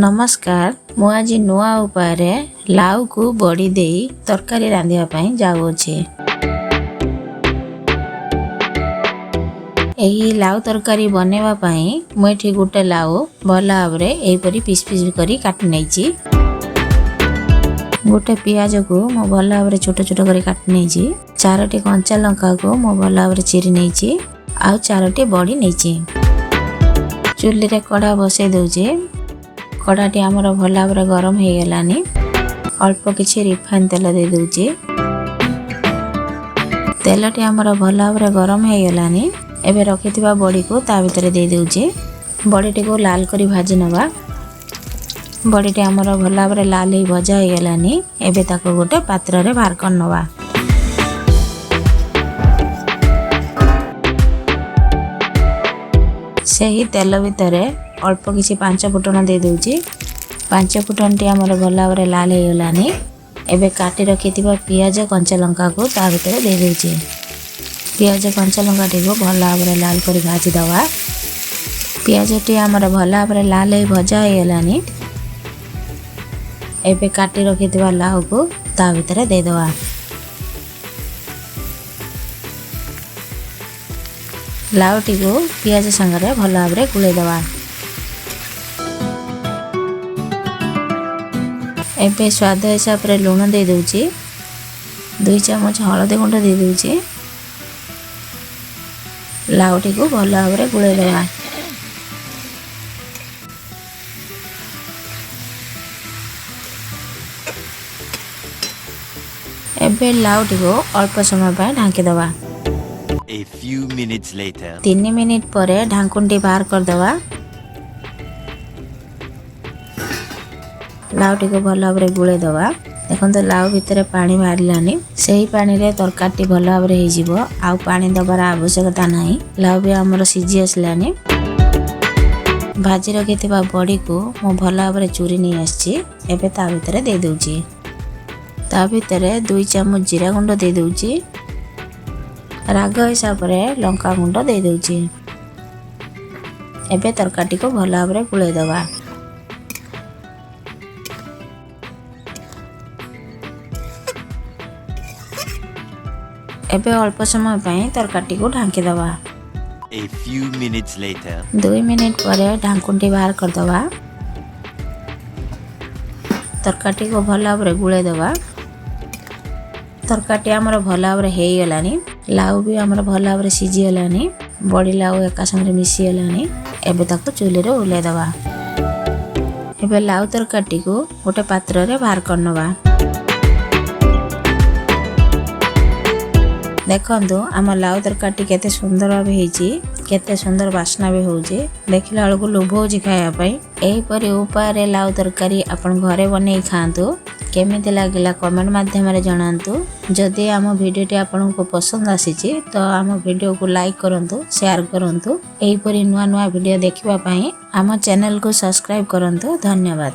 ନମସ୍କାର, ମୁଁ ଆଜି ନୂଆ ଉପାୟରେ ଲାଉକୁ ବଡ଼ି ଦେଇ ତରକାରୀ ରାନ୍ଧିବା ପାଇଁ ଯାଉଅଛି। ଏହି ଲାଉ ତରକାରୀ ବନେଇବା ପାଇଁ ମୁଁ ଏଠି ଗୋଟେ ଲାଉ ଭଲ ଭାବରେ ଏହିପରି ପିସ୍ ପିସ୍ କରି କାଟି ନେଇଛି। ଗୋଟେ ପିଆଜକୁ ମୁଁ ଭଲ ଭାବରେ ଛୋଟ ଛୋଟ କରି କାଟି ନେଇଛି। 4ଟି କଞ୍ଚା ଲଙ୍କାକୁ ମୁଁ ଭଲ ଭାବରେ ଚିରି ନେଇଛି ଆଉ 4ଟି ବଡ଼ି ନେଇଛି। ଚୁଲିରେ କଢ଼ା ବସେଇ ଦେଉଛି। କଢ଼ାଟି ଆମର ଭଲ ଭାବରେ ଗରମ ହେଇଗଲାନି। ଅଳ୍ପ କିଛି ରିଫାଇନ୍ ତେଲ ଦେଇଦେଉଛି। ତେଲଟି ଆମର ଭଲ ଭାବରେ ଗରମ ହେଇଗଲାନି। ଏବେ ରଖିଥିବା ବଡ଼ିକୁ ତା ଭିତରେ ଦେଇଦେଉଛି। ବଡ଼ିଟିକୁ ଲାଲ କରି ଭାଜି ନେବା। ବଡ଼ିଟି ଆମର ଭଲ ଭାବରେ ଲାଲ ହେଇ ଭଜା ହେଇଗଲାନି। ଏବେ ତାକୁ ଗୋଟେ ପାତ୍ରରେ ବାହାର କରିନେବା। ସେହି ତେଲ ଭିତରେ ଅଳ୍ପ କିଛି ପାଞ୍ଚ ଫୁଟଣ ଦେଇଦେଉଛି। ପାଞ୍ଚ ଫୁଟଣଟି ଆମର ଭଲ ଭାବରେ ଲାଲ ହେଇଗଲାନି। ଏବେ କାଟି ରଖିଥିବା ପିଆଜ କଞ୍ଚା ଲଙ୍କାକୁ ତା ଭିତରେ ଦେଇଦେଉଛି। ପିଆଜ କଞ୍ଚା ଲଙ୍କାଟିକୁ ଭଲ ଭାବରେ ଲାଲ କରି ଭାଜିଦେବା। ପିଆଜଟି ଆମର ଭଲ ଭାବରେ ଲାଲ ହେଇ ଭଜା ହେଇଗଲାନି। ଏବେ କାଟି ରଖିଥିବା ଲାଉକୁ ତା ଭିତରେ ଦେଇଦେବା। ଲାଉଟିକୁ ପିଆଜ ସାଙ୍ଗରେ ଭଲ ଭାବରେ ଗୋଳେଇଦେବା। ଏବେ ସ୍ୱାଦ ହିସାବରେ ଲୁଣ ଦେଇଦେଉଛି। 2 ଚାମଚ ହଳଦୀ ଗୁଣ୍ଡ ଦେଇଦେଉଛି। ଲାଉଟିକୁ ଭଲ ଭାବରେ ଗୋଳେଇଦେବା। ଏବେ ଲାଉଟିକୁ ଅଳ୍ପ ସମୟ ପାଇଁ ଢାଙ୍କିଦେବା। A few minutes later. 3 minute ପରେ ଢାଙ୍କୁଣୀଟି ବାହାର କରିଦେବା। ଲାଉଟିକୁ ଭଲ ଭାବରେ ଗୋଳେଇଦେବା। ଦେଖନ୍ତୁ ଲାଉ ଭିତରେ ପାଣି ବାହାରିଲାନି। ସେହି ପାଣିରେ ତରକାରୀଟି ଭଲ ଭାବରେ ହେଇଯିବ, ଆଉ ପାଣି ଦେବାର ଆବଶ୍ୟକତା ନାହିଁ। ଲାଉ ବି ଆମର ସିଝି ଆସିଲାନି। ଭାଜି ରଖିଥିବା ବଡ଼ିକୁ ମୁଁ ଭଲ ଭାବରେ ଚୁରି ନେଇ ଆସିଛି। ଏବେ ତା ଭିତରେ ଦେଇଦେଉଛି। ତା ଭିତରେ 2 ଚାମଚ ଜିରା ଗୁଣ୍ଡ ଦେଇଦେଉଛି। ରାଗ ହିସାବରେ ଲଙ୍କା ଗୁଣ୍ଡ ଦେଇଦେଉଛି। ଏବେ ତରକାରୀଟିକୁ ଭଲ ଭାବରେ ଗୋଳେଇଦେବା। ଏବେ ଅଳ୍ପ ସମୟ ପାଇଁ ତରକାରୀଟିକୁ ଢାଙ୍କିଦେବା। A few minutes later. 2 minute ପରେ ଢାଙ୍କୁଣୀଟି ବାହାର କରିଦେବା। ତରକାରୀଟିକୁ ଭଲ ଭାବରେ ଗୋଳେଇଦେବା। ତରକାରୀଟି ଆମର ଭଲ ଭାବରେ ହେଇଗଲାଣି। ଲାଉ ବି ଆମର ଭଲ ଭାବରେ ସିଝିଗଲାଣି। ବଡ଼ି ଲାଉ ଏକା ସାଙ୍ଗରେ ମିଶିଗଲାଣି। ଏବେ ତାକୁ ଚୁଲିରେ ଓହ୍ଲାଇଦେବା। ଏବେ ଲାଉ ତରକାରୀଟିକୁ ଗୋଟେ ପାତ୍ରରେ ବାହାର କରିନେବା। ଦେଖନ୍ତୁ ଆମ ଲାଉ ତରକାରୀଟି କେତେ ସୁନ୍ଦର ଭାବେ ହେଇଛି, କେତେ ସୁନ୍ଦର ବାସ୍ନା ବି ହେଉଛି। ଦେଖିଲା ବେଳକୁ ଲୋଭ ହେଉଛି ଖାଇବା ପାଇଁ। ଏହିପରି ଉପାୟରେ ଲାଉ ତରକାରୀ ଆପଣ ଘରେ ବନେଇ ଖାଆନ୍ତୁ। କେମିତି ଲାଗିଲା କମେଣ୍ଟ ମାଧ୍ୟମରେ ଜଣାନ୍ତୁ। ଯଦି ଆମ ଭିଡ଼ିଓଟି ଆପଣଙ୍କୁ ପସନ୍ଦ ଆସିଛି ତ ଆମ ଭିଡ଼ିଓକୁ ଲାଇକ୍ କରନ୍ତୁ, ସେୟାର କରନ୍ତୁ। ଏହିପରି ନୂଆ ନୂଆ ଭିଡ଼ିଓ ଦେଖିବା ପାଇଁ ଆମ ଚ୍ୟାନେଲକୁ ସବସ୍କ୍ରାଇବ୍ କରନ୍ତୁ। ଧନ୍ୟବାଦ।